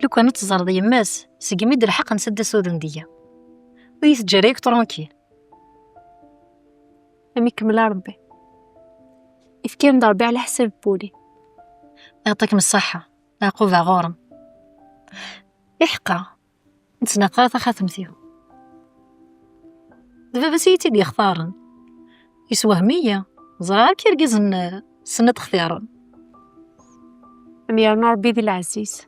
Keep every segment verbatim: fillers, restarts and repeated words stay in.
Lukan ad teẓreḍ yemma-s, segmi d-lḥeq nsa-d asuden deg-i. Ur yi-teǧǧi ara akk tranquille. Am ikemmel a Rebbi. Ifka-am-d Rebbi ɛla ḥsab n wul-im. Yeɛṭikem ṣṣeḥḥa, leɛquba ɣur-m. Iḥeqqa, ur ttnaqaɣ ara taxatemt-iw. D baba-s i yi-tt-id-yextaren. Yessewhem-iyi. Ẓriɣ akk irgazen, eh, ssnen ad xtiren. Am yernu Rebbi di leɛziz.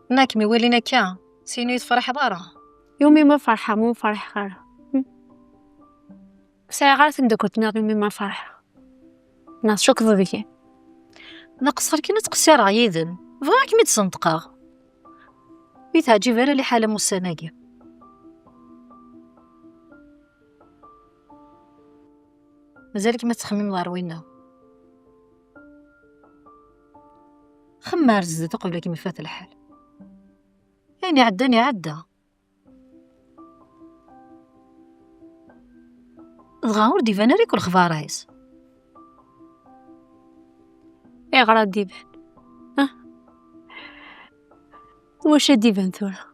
Nekk mi walin akka, sin ur tefriḥeḍ ara. Yumi ma ferḥeɣ, ma ur ferḥeɣ ara. Hm. Ur sɛiɣ ara tameddakelt nniḍen yumi ma ferḥeɣ. Neɣ tcukkeḍ deg-i? D aqeṣṣer kan ad ttqeṣṣireɣ yid-m. Bɣiɣ ad kem-id-sneṭqeɣ. Ur yi-teɛǧib ara liḥala n wussan-agi. Mazal-ikem ad tettxemmimeḍ ɣer winna. Xemmem ar zdat uqbel ad kem-ifat lḥal. Ayen iɛeddan iɛedda. Dɣa ur d-iban ara akk lexbar-is. Ayɣer ad d-iban? Ah. Wacu ad d-iban tura?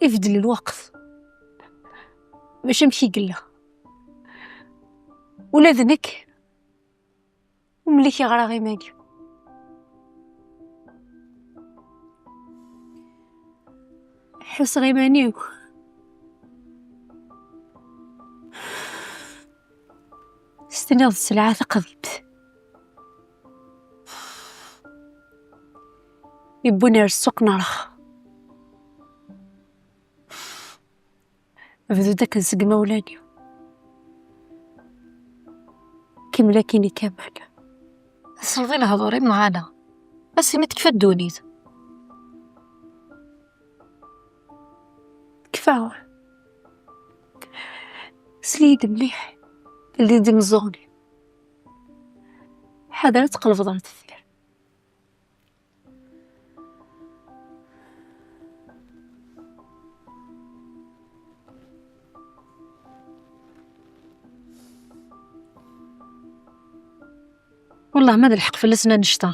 Ibeddel lweqt. Mačči amek i yella. Ula d nekk, ur mlikeɣ ara iman-iw. Ḥusseɣ iman-iw s tniḍ sselɛa taqdimt. Yewwin ar ssuq nerɣ. Bdu-d akken seg imawlan-iw. Kemmel akin i Kamal. Tesleḍ i lehdur-im neɣ ala? As-tiniḍ tekfa ddunit. Tekfa. Sel-iyi-d mliḥ. Ldi-d imeẓẓuɣen-im. Ḥader ad tqelbeḍ ar deffir. Wellah ma d lḥeqq fell-asen annect-a.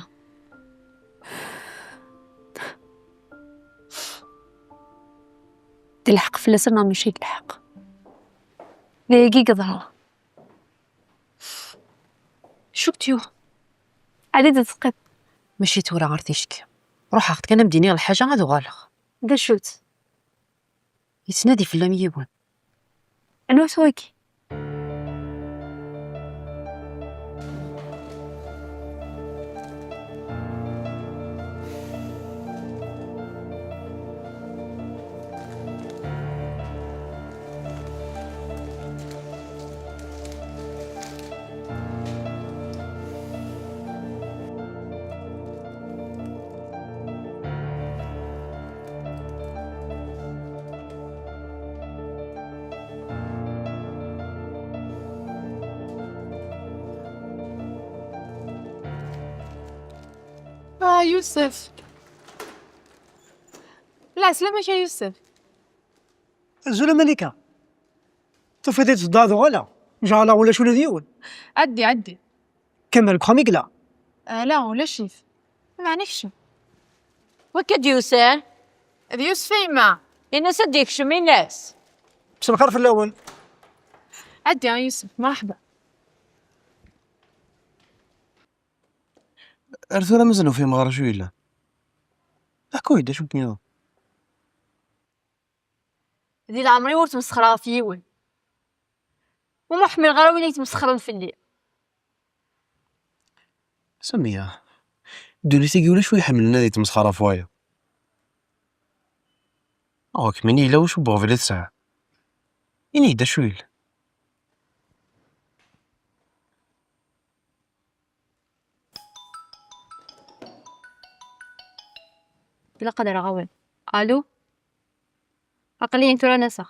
D lḥeqq fell-asen neɣ mačči d lḥeqq? D ayagi i yeḍra. Acu k-d-yuɣen? Ɛli d teqqim. Mačči tura ar ticki. Ruḥeɣ-d kan ad m-d-iniɣ lḥaǧa ad uɣaleɣ. D acu-tt? Yettnadi fell-am yiwen. Anwa-t wagi? Ah, Youssef. Lɛeslama-k a Youssef. Azul a Malika. Tufiḍ-iyi-d tedduɣ ad uɣaleɣ. Jeɛleɣ ulac ula d yiwen. Ɛeddi, ɛeddi. Kamal deg uxxam i yella? Ala, ulac-it. Meɛna kcem. Wakka d Yusef? D Yusef a yemma. Ini-as ad d-yekcem, ini-as. Mselxir fell-awen. Ɛeddi a Yusef, merḥba. Ar tura mazal ur fhimeɣ ara acu yellan. Ḥku-yi-d acu n yiḍ. Di leɛmer-iw ur tmesxreɣ ɣef yiwen. U ma ḥmileɣ ara win ay yetmesxren fell-i. Samiya, ddunit-agi ulac wi iḥemmlen ad yettmesxer ɣef wayeḍ. Ɣur-k min yella wacu n uɣbel i tesɛa. Ini-yi-d acu yellan. Ilaq ad rreɣ awal. Alu? Aql-iyi tura n ass-a.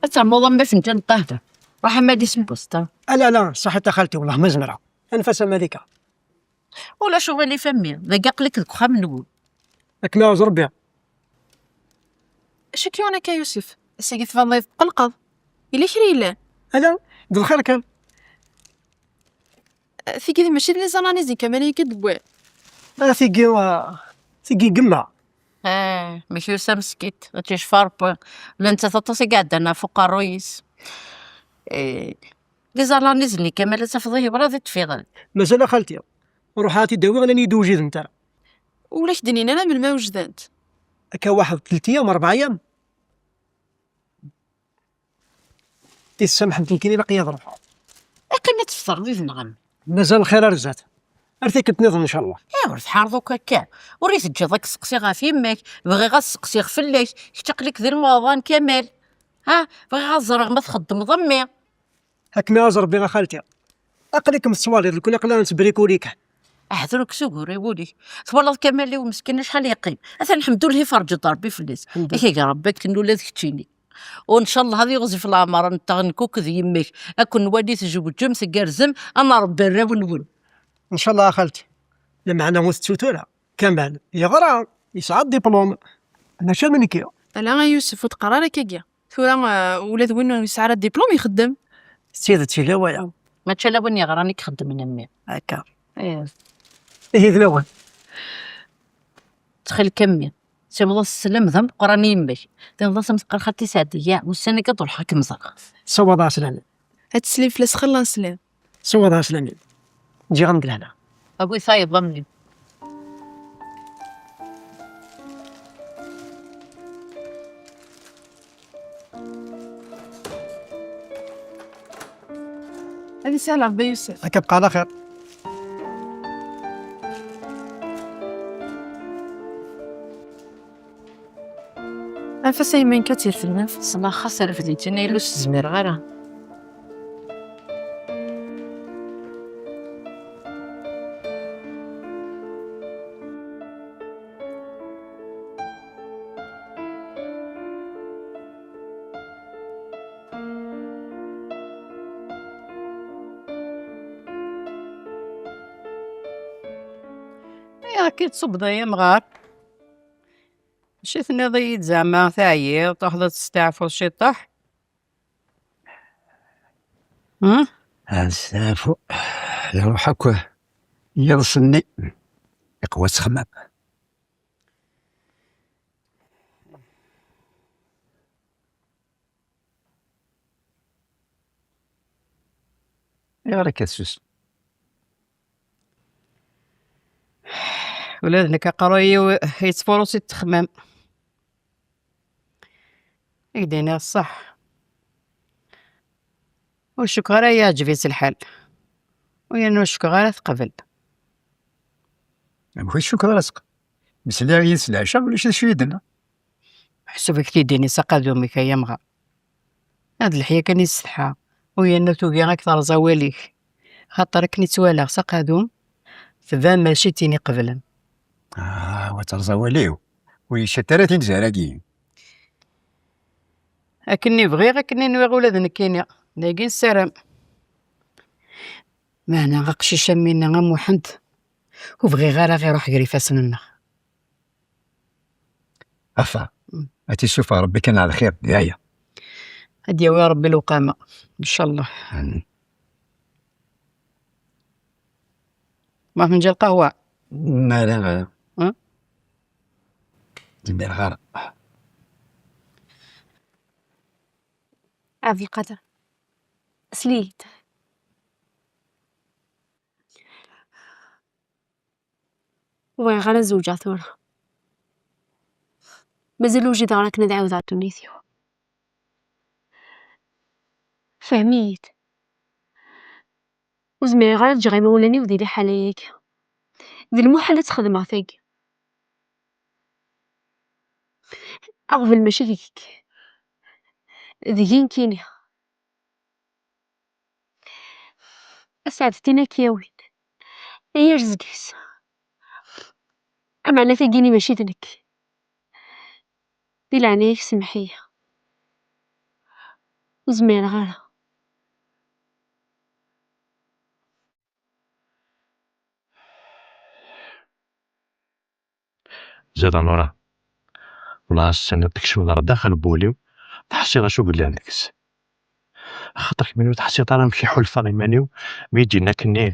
Ad ternuḍ am afenǧal n ṭṭahda. Ruḥ a Mali s lbusṭa. Ala, ala, ṣaḥit a xalti, wellah ma zemreɣ. Anef-as a Malika. Ulac uɣilif a mmi, dagi aql-ik deg uxxam-nwen. Akken iɛuz Rebbi. Acu k-yuɣen akka a Yusef? Ass-agi tbaneḍ-iyi-d tqelqeḍ. Yella kra yellan? Ala, d lxir kan. Tigi d mačči d les analyses n Kamal i k-id-wwiɣ. Ah, tigi, ah, tigi gemma. Ah, mačči yusa meskit, ad tt-yecfu Rebbi. Llant aṭas i iɛeddan ɣef uqerruy-is. Eh, les analyses-nni Kamal ad tafeḍ ihi werɛad i d-fiɣen. Mazal a xalti. Ruḥ ad t-id-awiɣ, llan yid-wjident ara. Ur ak-d-nnin ara melmi wejdent? Akka waḥed telt ayyam, rebɛ ayyam. Tissamḥent nekkini ilaq-iyi ad ruḥeɣ. Aqim ad tefteṛ yid-neɣ a mmi. Mazal lxir ar zdat. Ar tikkelt nniḍen ncallah. Eh, ur tḥareḍ akk akka. Ur yi-teǧǧiḍ ad k-seqsiɣ ɣef yemma-k. Bɣiɣ ad seqsiɣ fell-ak. Kečč aql-ik di lmuɛḍa n Kamal. Ha, bɣiɣ ad ẓreɣ ma txeddmeḍ a mmi. Ad kem-iɛuz Rebbi a xalti. Aql-ikem tettwaliḍ, nekkni aql-aɣ nettbrikuli kan. Aḥdurek s ugur i wul-ik. Twalaḍ Kamal-iw meskin acḥal yeqqim. Atan lḥemdullah iferǧ-d Rebbi fell-as. Lḥemdullah. Ak-ag Rebbi akken ula d keččini. U ncallah ad yiɣzif leɛmer-nteɣ nekk akked yemma-k. Ad ken-nwali tjewǧem, tgerrzem, ad nṛebbi arraw-nwen. Ncallah a xalti. Lameɛna ur tettut ara. Kamal yeɣra, yesɛa diplum. Mačči am nekki. Ala a Yusef, ur d-qqar ara akkagi. Tura, eh, ula d win ur yesɛi ara diplum ixeddem. D tidet, yella waya. Mačči ala win yeɣran i ixeddmen a mmi. Akka. Ih. Ihi d lawan. Ttxil-k a mmi, siweḍ-as sslam d ameqqran i yemma-k. Tenniḍ-as am teqqar xalti Seɛdiya, ussan-agi ad ruḥeɣ ad kem-ẓreɣ. Sawaḍ-as laman. Ad teslim fell-as xilla n sslam. Sawaḍ-as laman. Ǧǧiɣ-am-d lehna. A bu tayeḍ a mmi. Ad isahel Rebbi a Yusef. Akka bqa ɛla xir. Anef-as a yemma-k ad tt-yerfed nnefs. Ssneɣ xas refdent-tt-in ay ur s-zmireɣ ara. Ayɣer akka i tṣubbeḍ ay amɣar? Acu tenniḍ-iyi-d zeɛma teɛyiḍ, truḥeḍ ad testeɛfuḍ ciṭuḥ? Hmm? Ad nesteɛfu, iruḥ akk yiḍes-nni, iqwa ttexmam. Ayɣer akka tessusem? Ula d nekk aqerruy-iw yettfuṛu si ttexmam. Ad k-d-iniɣ ṣṣeḥ. Ur cukkeɣ ara yeɛǧeb-itt lḥal. U yan ur cukkeɣ ara teqbel. Amek ur cukkeɣ ara teqbel? Mesliɣ yid-s leɛca, ulac d acu i yi-d-tenna. Ḥseb ak-t-id-ini s aqadum-ik ay amɣar. Ad leḥya kan i tessetḥa. U yan tugi ad k-terẓ awal-ik. Xaṭer akken i tt-walaɣ s aqadum, tban mačči d tin iqeblen. Ah, wa terẓ awal-iw. Ur yeccat ara tinzar-agi. Akken i bɣiɣ, akken i nwiɣ ula d nekkini. Dagi nessaram. Meɛna aqcic am winna, am Muḥend, ur bɣiɣ ara ɣ-iruḥ gar ifassen-nneɣ. Afa, mm, ad t-issufeɣ Rebbi kan ar lxir, d aya. Ad d-yawi Rebbi lewqama, ncallah. Amin. Ma tenǧa lqahwa? Ma la, ma la. Hmm? Zemreɣ ara. Ɛebdelqader, sel-iyi-d. Ur bɣiɣ ara ad zewǧeɣ tura. Mazal ur jideɣ ara akken ad ɛawdeɣ ddunit-iw. Fhem-iyi-d. Ur zmireɣ ara ad ǧǧeɣ imawlan-iw di liḥala-agi. D lmuḥal ad tt-xedmeɣ tagi. Aɣbel mačči deg-k. Deg-i nekkini. Aseɛdet tin ad k-yawin. Ay arezg-is. Ameɛna tagini mačči d nekk. Di leɛnaya-k semmeḥ-iyi. Ur zmireɣ ara. Zid a Nura, wala ass-nni tkecmeḍ ɣer daxel n wul-iw, teḥṣiḍ acu yellan deg-s. Axaṭer kemmini ur teḥṣiḍ ara amek i ḥulfaɣ iman-iw mi d-yenna akkenni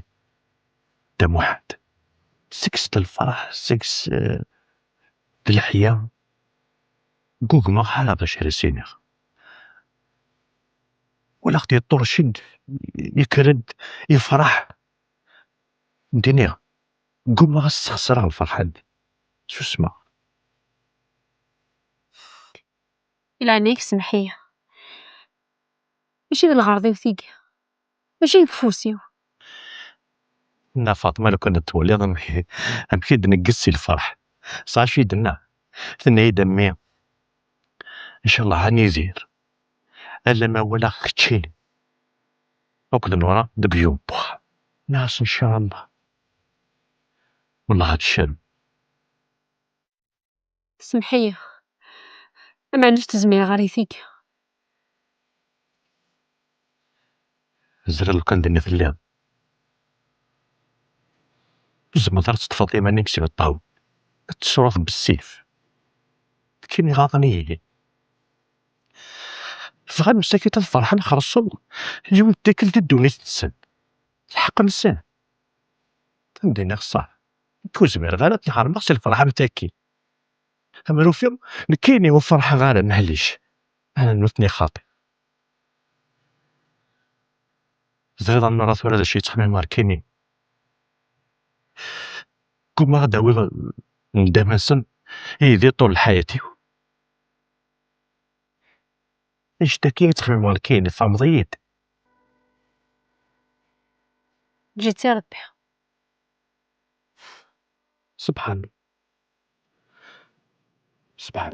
Dda Muḥend. Seg-s d lferḥ, seg-s, eh, d leḥya. Ggugmeɣ, ḥareɣ d acu ara s-iniɣ. Walaɣ-t yeṭṭurcin, yekker-d, yefreḥ. Ddin-iɣ, ggummaɣ ad s-sxeṣreɣ lferḥ-nni. Susmeɣ. Di leɛnaya-k, semmeḥ-iyi. Mačči d lɣerḍ-iw tigi. Mačči deg ufus-iw. Nna Faṭma, lukan ad twaliḍ amek, amek i d-negget si lferḥ. Tesɛa acu i d-tenna? Tenna-yi-d, a mmi, ncallah ad nidir alamma walaɣ keččini akked Nura deg yiwen n wexxam. Nniɣ-as ncallah. Wellah ad tcam. Semmeḥ-iyi. Ameɛna ur s-zmireɣ ara i tigi. Ẓriɣ lukan dinna telliḍ, ur tzemreḍ ara ad teṭṭfeḍ iman-ik si beṭṭawen, ad tesruḍ bessif. Kkin iɣaḍen-iyi. Bɣan msakit ad ferḥen xerṣum yiwen n tikkelt di ddunit-nsen. Lḥeqq-nsen. Anda i neɣ ṣṣeḥ? Nekk ur zmireɣ ara ad ten-ḥermeɣ si lferḥ am taki. Amer ufiɣ nekkini ur ferḥeɣ ara, maɛlic. Ala nutni xaṭi. Ẓriɣ a Nura tura d acu yettxemmim ɣer kini. Ggummaɣ ad d-awiɣ nndama-nsen i yid-i ṭul lḥayat-iw. Annect-agi i ttxemmimeɣ nekkini, tfehmeḍ-iyi-d? Ǧǧet i Rebbi. Subḥan. Subḥan.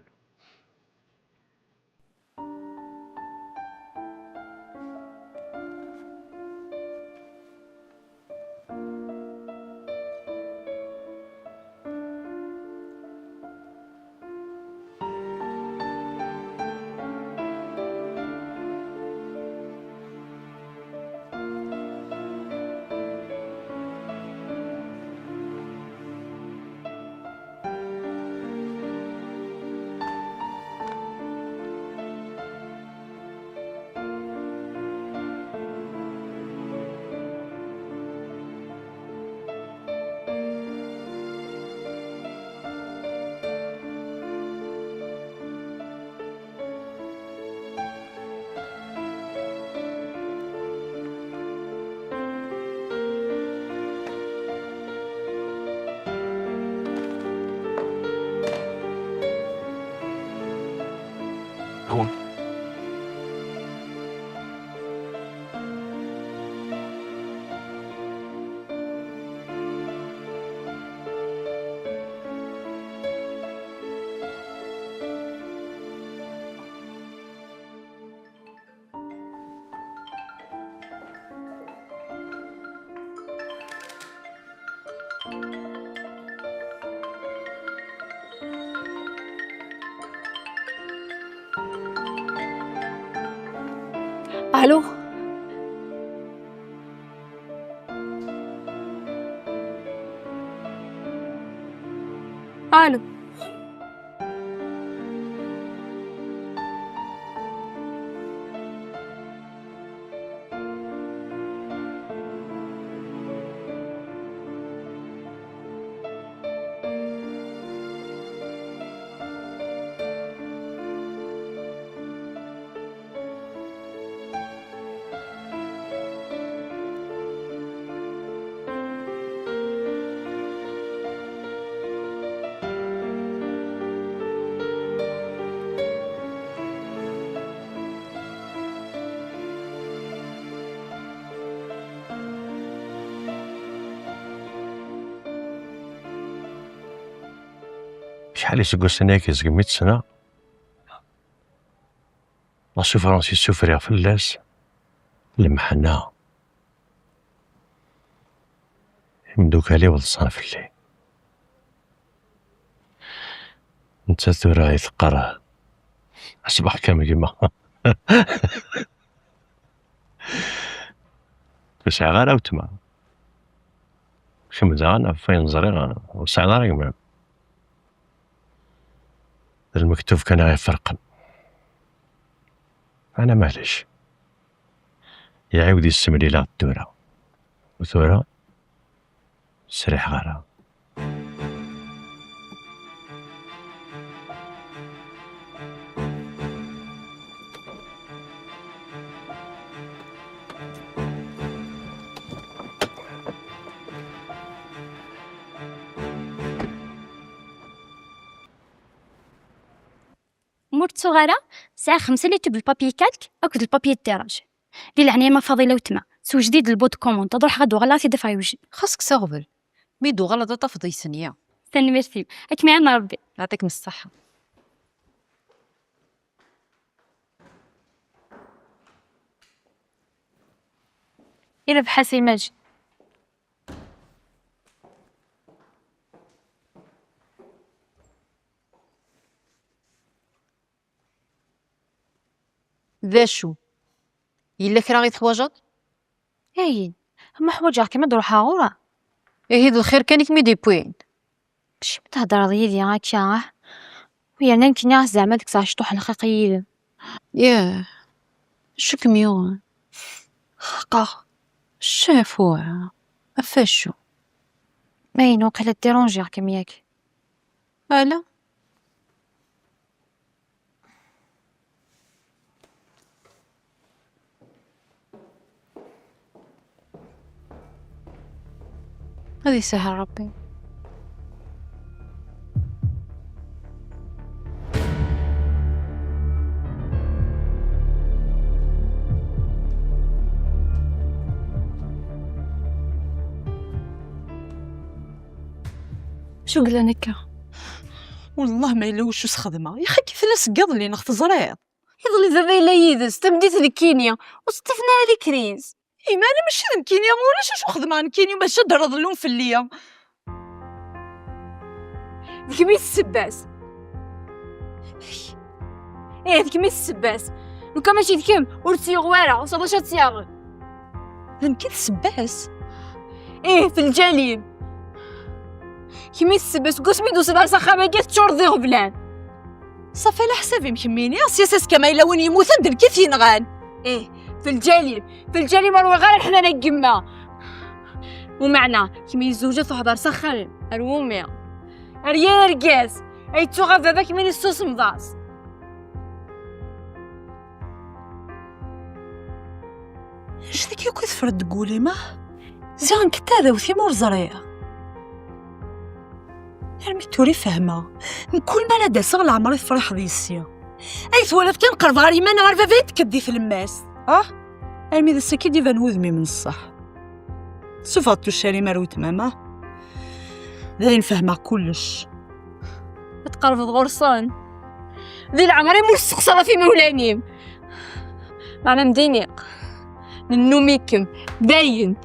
Allô? Allô? Acḥal iseggasen-agi segmi tt-ssneɣ, la souffrance i ssufriɣ fell-as, lemḥenna. Imdukal-iw ḍsan fell-i. Nettat tura i teqqar, "Ṣbeḥ kam gma." Ur sɛiɣ ara weltma. Kemm daɣen, ɣef wayen ẓriɣ, ur tesɛiḍ ara gma-m. D lmektub kan ara iferqen. Ana maɛlic. Iɛiwed yessemlil-aɣ-d tura. U tura, sriḥeɣ ara. Ma ur ttuɣ ara, sɛiɣ xemsa litub n lpapyi kalk akked lpapyi d tiraj. Di leɛnaya ma Faḍila weltma, sewjed-iyi-d lbud n commande, ad ruḥeɣ ad d-uɣaleɣ ad t-id-afeɣ yewjed. Xas kkes aɣbel. Mi d-uɣaleḍ ad tafeḍ yesnya. Tanemmirt-im. Ad kem-iɛin Rebbi. Yeɛṭikem ṣṣeḥḥa. Irbeḥ a Si Maǧid. D acu? Yella kra i teḥwajeḍ? Ayen, ma ḥwaǧeɣ-kem ad ruḥeɣ ɣur-m. Ihi d lxir kan i kem-id-iwwin. Acimi theddreḍ yid-i akka, ah? U yerna nekkini zeɛma deg-s ɛecṭuḥ lxiq yid-m. Yah, acu kem-yuɣen? Xaqeɣ. Ccaf ur, ɣef acu? Ayen, waqila ddiṛunjiɣ-kem yak? Ala. Ad isahel Rebbi. Acu yellan akka? Wellah ma yella wacu sxedmeɣ, yaxi akka tella seg iḍelli neɣ teẓriḍ? Iḍelli baba yella yid-s, tameddit nekkini, ur s-ṭṭifen ara di kriz. Imana mačči d nekkini, ulac acu xedmeɣ nekkini, maca ad d-reḍlun fell-i. D kemm i d ssebba-s. Ih, d kemm i d ssebba-s. Lukan mačči d kemm, ur tt-yuɣ wara, ur s-aḍ acu ad tt-yaɣen. D nekk i d ssebba-s? Ih, f lǧal-im. Kemm i d ssebba-s, seg wasmi d-tusiḍ ar s axxam-agi teččureḍ d iɣeblan. Ṣafi, ala ḥsab-im kemmini, s yas ass kan ma yella win yemmuten d nekk i t-yenɣan. Ih, f lǧal-im, f lǧal-im ur rwiɣ ara leḥnana n yemma. Umeɛna, kemm yezzuǧ ad truḥeḍ ar s axxam-im, ar wumi? Ar yir argaz ay yettuɣ ɣef baba-k mi nessusmeḍ-as. Annect-agi akk i tefriḍ deg wul-im, ah? Ziɣen ketta d awtim ur ẓriɣ. Armi d tura i fehmeɣ. Mkul mi ara d-aseɣ leɛmer i tefriḥeḍ yes-i. Ay twalaḍ kan qerbeɣ ar yemma neɣ ar baba i tekkeḍ di tlemmast. Ah? Armi d ass-agi i d-iban wudem-im n ṣṣeḥ. Sufɣeḍ tuccar-im ar weltma-m, ah? Dayen fehmeɣ kullec. Ad tqerbeḍ ɣur-sen. Di leɛmer-im ur sseqsaḍ ɣef imawlan-im. Meɛna mdiniq. Nennum-ikem. Dayen.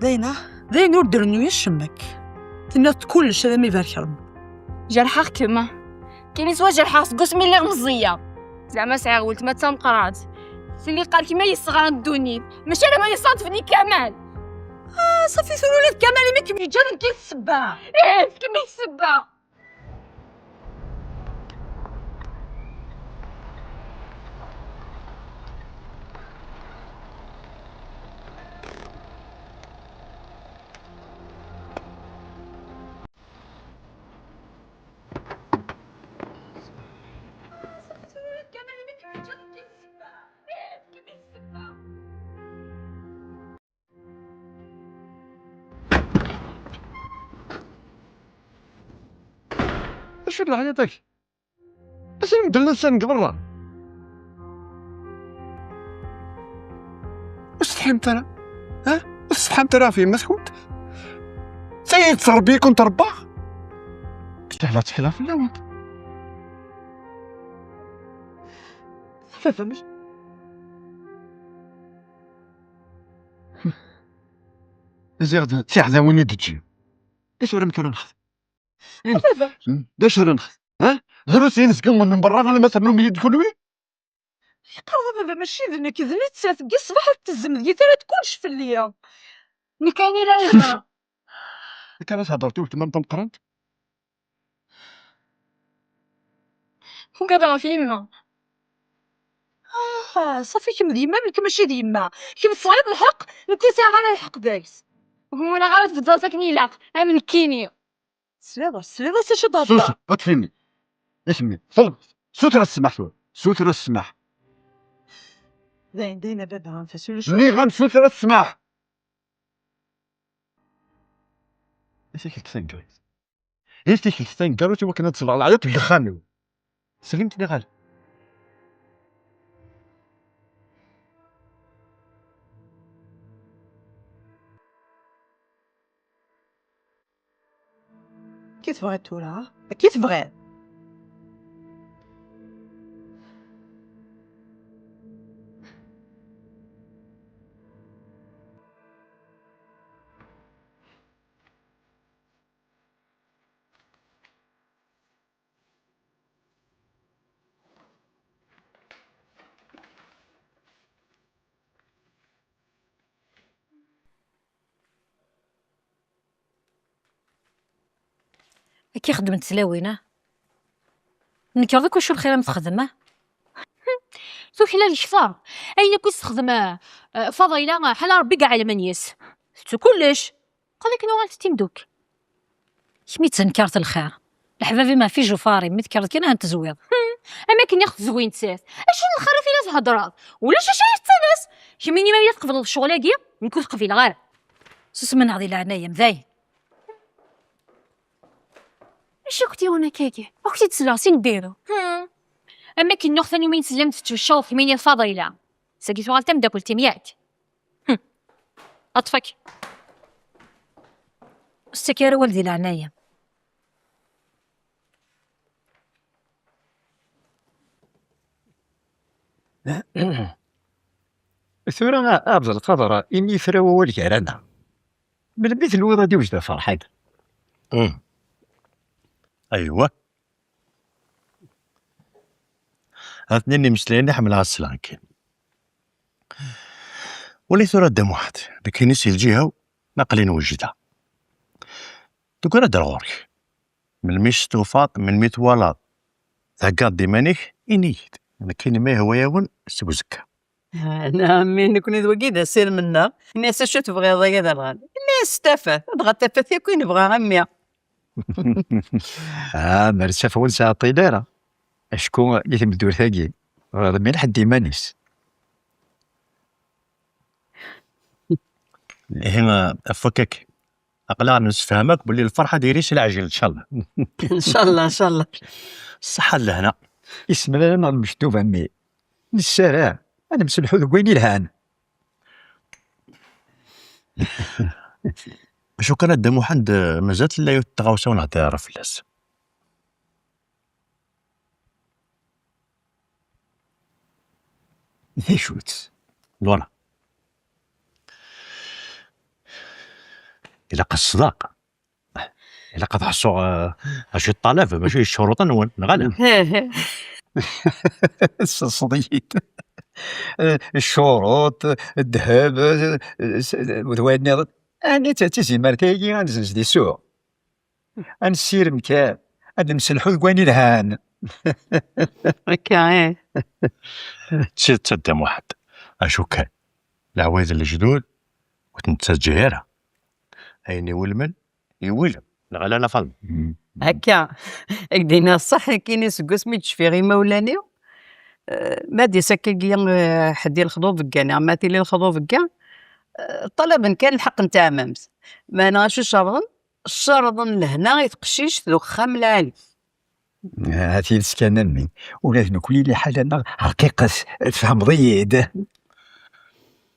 Dayen, ah? Dayen ur d-rennu acemma-k. Tenniḍ-d kullec, ad am-ibarek Rebbi. Jerḥeɣ-kem. Kan yettwajerḥeɣ seg wasmi lliɣ meẓẓiya. Zeɛma sɛiɣ weltma d tameqqrant. Telli qqar kemm ay yesseɣran ddunit, mačči alamma yesseɣ-d fell-i Kamal. Ah, ṣafi tura ula d Kamal imi kem-yeǧǧa d nekk i d ssebba. Ih, d kemm i d ssebba. Acu d leɛyuḍ-agi? Acu medden llan deg berra? Ur tsetḥimt ara? Ha? Ur tsetḥimt ara ɣef yemma-tkent? D tayi tettṛebbi-ken-tṛebba? Ttḥila ttḥila fell-awent. Baba, mec- Ziɣ d tiɛdawin i d-ǧǧin. D acu ara nekk ara nexdem? Baba. D acu ara nexdem? Ha? Drus i nezga n berra alamma ternum-iyi-d kunwi? Yeqqar a baba, mačči d nekk, d nettat. Deg ṣṣbeḥ ad tezzem deg tara kullec fell-i. Nekk ayen i la yehder. Akka ara thedreḍ i weltma-m tameqqrant? Ugadeɣ ɣef yemma. Ah, ṣafi kemm d yemma-m, nekk mačči d yemma. Kemm tesɛiḍ lḥeqq, nekk ur sɛiɣ ara lḥeqq deg-s. Ur walaɣ ara tbeddeḍ akken ilaq, am nekkini. Tesliḍ-as, tesliḍ-as acu d-thedder? Sus, ad tfini. Isem-im, ffeɣ, suter-as ssmaḥ tura, suter-as ssmaḥ. Dayen, dayen a baba, anef-as ulac. Nniɣ-am suter-as ssmaḥ. I tikkelt taneggarut. I tikkelt taneggarut i wakken ad ẓẓleɣ leɛyuṭ deg uxxam-iw. Slimt neɣ ala? Kif tebɣiḍ tura? Kif tebɣiḍ? Akka i xeddment tlawin, ah? Tnekreḍ akk acu lxir am texdem, ah? Tuklal kter. Ayen akk i s-texdem, eh, eh, Faḍila, eh, ḥala Rebbi i iɛelmen yes. Tettu kullec. Qal akken uɣalent d timdukal. Kemm i d tanekkart n lxir. Leḥbab-im ɣef ijufaṛ-im, mi tekkreḍ kan ahan tezwiḍ. Hmm, am akken i ɣ-tezwi nettat. Acu n lxir i tella theddreḍ? Ulac acu ara tettalas. Kemmini ma yella tqebleḍ ccɣel-agi, nekk ur t-qbileɣ ara. Susem-aneɣ di leɛnaya-m, dayen. Acu k-t-iwan akkagi? Ad k-t-id-sleɣ sin ddiru. Hmm. Am akken nuɣ tanumi tellamt tettmeccaḍ kemmini d Faḍila. Sagi tuɣal tameddakelt-im, yak? Hm. Aṭfak. Ur s-ttak ara awal di leɛnaya. Tura a Ɛebdelqader, imi yefra wawal gar-aneɣ, melmi tenwiḍ ad d-iwjed ɣer Ferḥat? Hm. Aywa. Atni imeslayen i ḥemmleɣ ad sleɣ akken. Wali tura Dda Muḥend, nekkini si lǧiha-w, aql-in wejdeɣ. Tugar ad d-ɣur-k. Melmi s-tufaḍ, melmi twalaḍ, theggaḍ-d iman-ik, ini-yi-d. Nekkini ma yehwa-yawen, seg uzekka. Ah, neɛmi, nekkni d wagi d asirem-nneɣ. Ini-as acu tebɣiḍ, ay aderɣal. Ini-as s tafat, dɣa tafat yakk i nebɣa, a mmi. Ah, mer d tafat ur nesɛi aṭil ara. Acku i tmeddurt-agi, bɣiɣ mi lḥedd iman-is. Ihi, ɣef wakka-k, aql-aɣ nemsefham akk belli lferḥ ad yili s leɛjel, ncallah. Ncallah, ncallah. Ṣṣeḥḥa d lehna. Isem lɛali neɣ lmektub, a mmi. Nessaram ad nemselḥu deg wayen yelhan. Acu kan, a Dda Muḥend, mazal tella yiwet n tɣawsa ur nehdir ara fell-as. D acu-tt? Voilà. Ilaq ṣṣdaq. Ilaq ad ḥṣuɣ, eh, acu ṭṭalab, mačči d ccuruṭ-nwen, neɣ ala? Tesseḍ-iyi-d. Eh, ccuruṭ, ddheb, eh, s-, d wayen nniḍen. Ɛni d tizimert-agi ad nzenz di ssuq? Ad nessirem kan, ad nemselḥu deg wayen yelhan. Akka, ih. D tidet a Dda Muḥend. Acu kan, leɛwayed n lejdud ur ten-nettaǧǧa ara. Ayen iwulmen, iwulem. Neɣ ala, a Faḍma? Akka, ad k-d-iniɣ ṣṣeḥ, nekkini seg wasmi d-cfiɣ imawlan-iw, eh, ma d-yas akkagi, eh, ḥedd i lexḍubegga, neɣ ma tili lexḍubegga, eh, ṭalaben kan lḥeqq n teɛmamt. Meɛna acu cerḍen? Cerḍen lehna i teqcict d uxxam lɛali. Ah, tidet kan a mmi, ula d nekkni liḥala-nneɣ rqiqet, tfehmeḍ-iyi-d.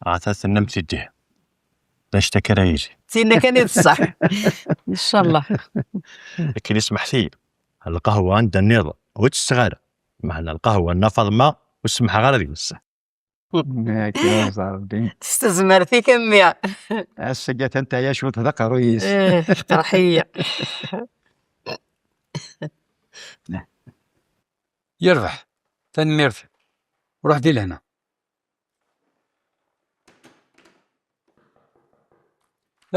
Ata tennam-t-id. D anect-a kan ara yili. Tinna kan i d ṣṣeḥ. Ncallah. Akken ismeḥ-iyi, lqahwa anda nniḍen, ur tt-sseɣ ara. Meɛna lqahwa n Nna Faḍma, ur semmḥeɣ ara deg-s. Akken ẓer Rebbi. S tezmert-ik a mmi. Ass-agi atan teɛya cwiṭ d aqerruy-is. Eh, teqreḥ-iyi. Yerbeḥ. Tanemmirt. Ruḥ di lehna.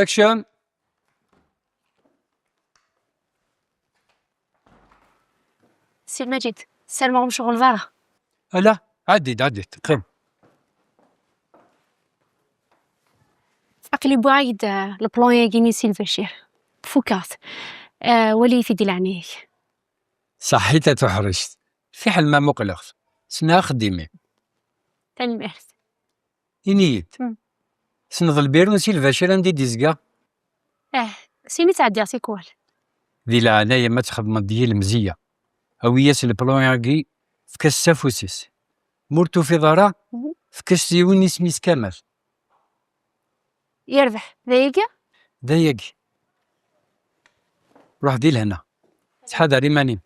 Action. Si Lmajid, ssarameɣ ur mecɣuleḍ ara. Ala, ɛeddi-d, ɛeddi-d, qqim. Aql-i wwiɣ-ak-d, eh, le plan-agi-nni Si Lbacir. Fukeɣ-t. Eh, wali-t-id di leɛnaya-k. Ṣaḥḥit a tuḥrict. Fiḥel ma muqleɣ-t. Ssneɣ axeddim-im. Tanemmirt. Ini-yi-d. Hmm. Tessneḍ lbiru n Si Lbacir anda i d-izga? Eh, syin i ttɛeddiɣ tikwal. Di leɛnaya-m ad txedmeḍ deg-i lemzeyya. Awi-yas le plan-agi, efk-as s afus-is. Ma ur tufiḍ ara, Mhm. efk-as yiwen isem-is Kamal. Yerbeḥ, d ayagi? D ayagi. Ruḥ di lehna. Ttḥadar iman-im.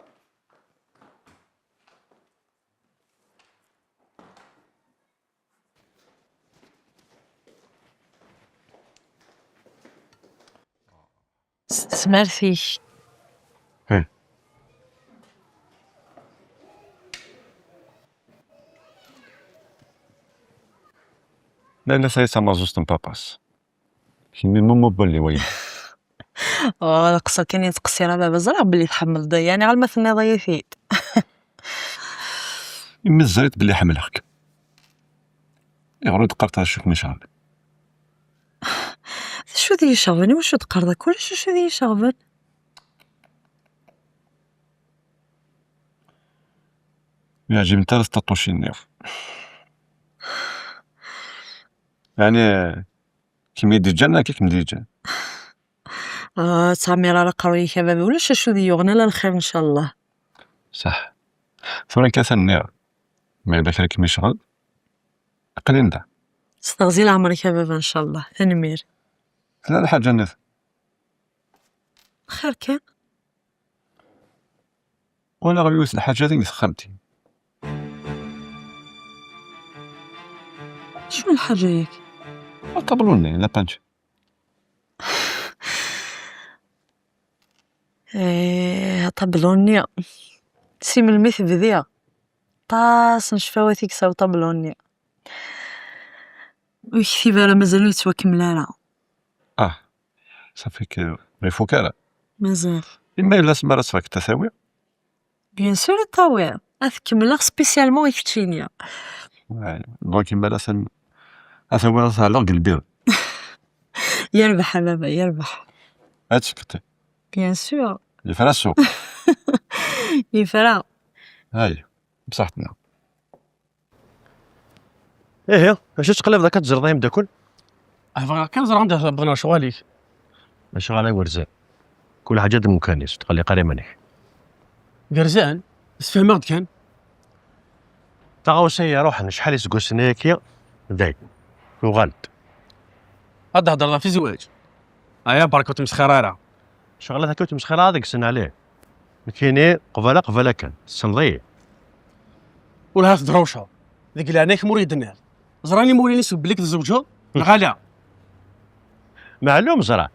S tesmert-ik. Lalla tesɛa tamaẓuẓt n papa-s. Kemmi mummu belli wayen. Oh, lqeṣṣer kan i tettqeṣṣir a baba, ẓriɣ belli tḥemmleḍ-iyi, yeɛni ɣer ma tenniḍ-iyi-t-id. Imi teẓriḍ belli ḥemmleɣ-k, ayɣer ur d-qqareḍ ara acu i kem-iceɣben? D acu d iyi-iceɣben? Iwacu d-qqareḍ akk ulac acu d iyi-iceɣben? Ur yeɛǧibent ara tṭaṭucin-nni. Yeɛni, kemmi d-iǧǧan akka kem-d-iǧǧan. Ah, ur ttɛemmir ara aqerruy-ik a baba, ulac acu d iyi-yuɣen, ala lxir ncallah. Saḥ. Tura kan atan nniɣ, ma yella kra kem-iceɣben, aql-in da. S teɣzi leɛmer-ik a baba ncallah, tanemmirt. Tella lḥaǧa nniḍen? Xir kan. Walaɣ yiwet lḥaǧa deg texxamt-im. Acu n lḥaǧa-yak? Aṭablu-nni, la peinture. Eh, aṭablu-nni. Si melmi t-bdiɣ, aṭas n ccfawat i yesɛa uṭablu-nni. Ur yektib ara, mazal ur yettwakemmel ara. Ah, ça fait que ur ifuk ara. Mazal. Imi yella asmi ara tfak ad t-awiɣ. Bien sûr ad t-awiɣ. Ad t-kemmleɣ spécialement i keččini. Ouais. Donc imi ara ten-, ad t-awiɣ ad t-ɛelleɣ deg lbir. Yerbeḥ a baba, yerbeḥ. Ad tfekteḍ. Bien sûr. Yefra ssuq. Yefra. Hay, bṣaḥetna. Ihi, acu tettqellibeḍ akka teẓriḍ ay ameddakel? Ah, bɣiɣ kan ẓreɣ anda tebḍen lecɣal-ik. Lecɣal ay werzen. Kul ḥaǧa d lmkan-is, ur tqelliq ara iman-ik. Gerzan, sfehmeɣ-d kan. Taɣawsa-yi iruḥen acḥal iseggasen ayagi, dayen, tuɣal-d. Ad d-thedreḍ ɣef zzwaǧ? Aya, berka ur tmesxir ara. Ccɣel-a akka ur tmesxir ara deg-sen, Ɛli. Nekkini qbala qbala kan, tessneḍ-iyi. Ur la teddrewceḍ. Deg leɛnaya-k ma ur yi-d-tenniḍ. Ẓran imawlan-is belli tezwǧeḍ, neɣ ala? Meɛlum ẓran.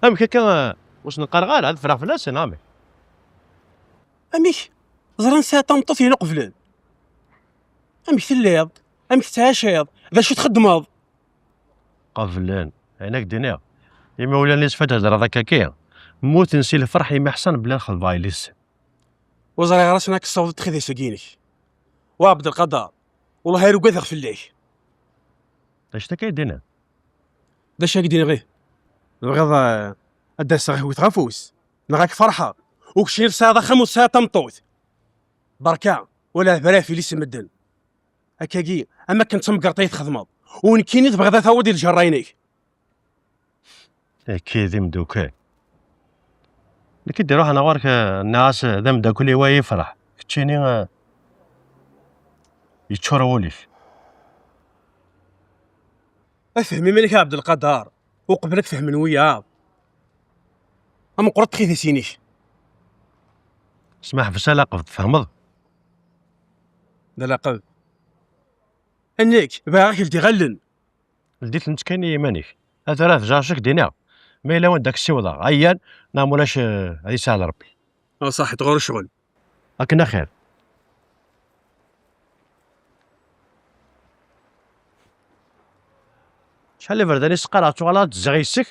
Amek akka, ur sen-qqareɣ ara, ad ffreɣ fell-asen, amek? Amek? Ẓran sɛiɣ tameṭṭut-inu qeblen. Amek telliḍ? Amek tettɛiciḍ? D acu txeddmeḍ? Qeblen, ayen ak-d-iniɣ. Imawlan-is fad hedreḍ akka-ki, mmuten si lferḥ imi ḥṣan belli xedmeɣ yelli-tsen. Ur ẓriɣ ara ass-n ad k-tessawḍeḍ txidas-agi-inek. Wa Ɛebdelqader, wellah ar ugadeɣ fell-ak. D acu akka i d-iniɣ? D acu ak-d-iniɣ ih? Tebɣiḍ, eh, ad d-aseɣ ad k-wteɣ afus, neɣ ad k-ferḥeɣ, u keččini tesɛiḍ axxam u tesɛiḍ tameṭṭut. Berka, wala hder ɣef yelli-s n medden. Akkagi, am akken d tamgerṭ ay txedmeḍ, u nekkini tebɣiḍ ad tawiḍ i lǧerra-inek. Akka d imdukal. Nekk i d-iruḥen ɣur-k, eh, nniɣ-as, eh, d ameddakel-iw ay yefreḥ. Keččini, eh, yeččur wul-ik. Afhem iman-ik a Ɛebdelqader, uqbel ad k-fehmen wiyaḍ. Ameqqret txidas-inek. Sma ḥbes alaqeb, tfehmeḍ? D alaqeb. A nekk, bɣiɣ ad k-ldiɣ allen. Ldi-tent kan i yiman-ik. A tura tejɛeṛ acu k-d-iniɣ. Ma yella wanda k-ssiwḍeɣ, ɛyan, neɣ mulac, eh, ad yesɛel Ṛebbi. A ṣaḥit, ɣur-i ccɣel. Akken axir. Acḥal iberdan i s-qqareɣ, tuɣaleḍ ad d-zziɣ yes-k.